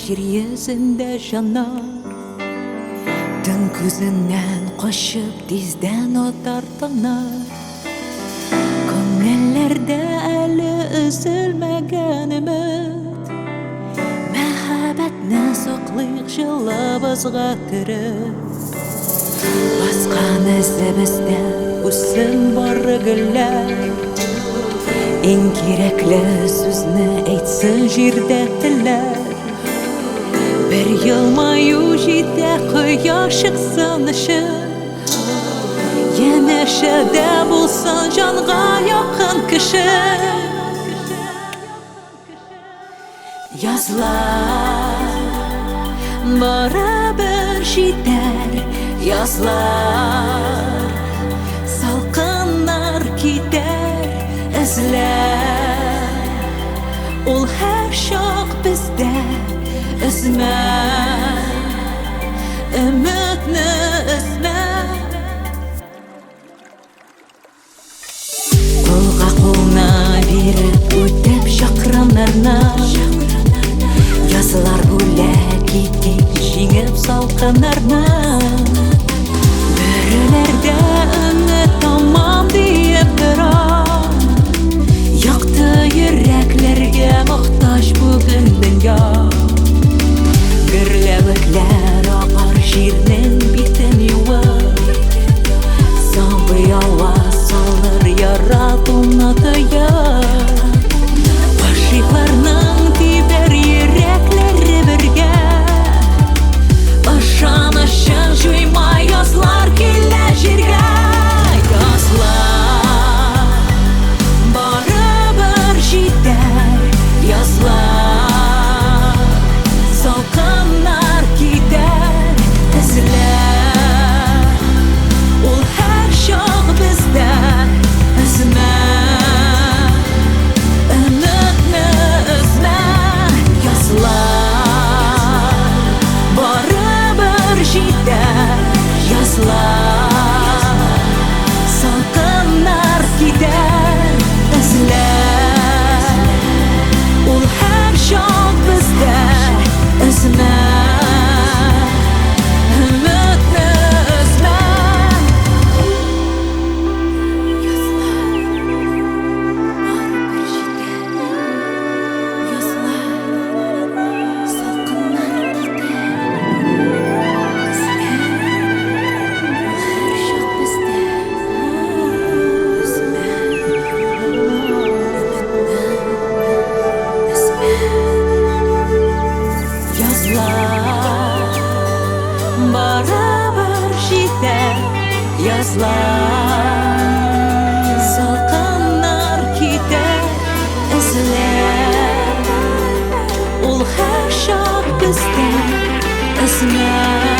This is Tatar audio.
җир йөзендә җаннар. Төн күзеннән качып тиздән атар таңнар. Күңелләрдә әле өзелмәгән өмет. Мәхәббәтне саклыйк җылыбызга төреп. Баскан эзебездә үссен бары гөлләр. Иң кирәкле сүзне әйтсен җирдә телләр. Бер елмаю җитә кояш чыксын өчен. Янәшәдә булсын җанга якын кеше. Язлар барыбер җитәр, язлар салкыннар китәр, эзләр. Ул һәр чак бездә, өзмә, өметне өзмә. Кулга кулны биреп үтеп чакрымнарны, Язлар бүләк итик җиңеп салкыннарны. Бөреләрдә өмет тамам диеп торам, Якты йөрәкләргә мохтаҗ бүген дөнья. Гөрләвекләр агар җирнең битен юып, Сабый аваз салыр яратуны тоеп. Гашыйкларның тибәр йөрәкләре бергә, Ышанычын җуйма, язлар килә җиргә. Язлар барыбер җитәр, язлар салкыннар китәр, эзләр. Ул һәр чак бездә, өзмә, өметне өзмә. Язлар барыбер җитәр, язлар салкыннар китәр, эзләр. Ул һәр чак бездә, өзмә, өметне өзмә. Язлар барыбер җитәр, язлар салкыннар китәр, эзләр. Ул һәр чак бездә, өзмә, өметне өзмә. Язлар барыбер җитәр, язлар салкыннар китәр, эзләр. Ул һәр чак бездә, өзмә.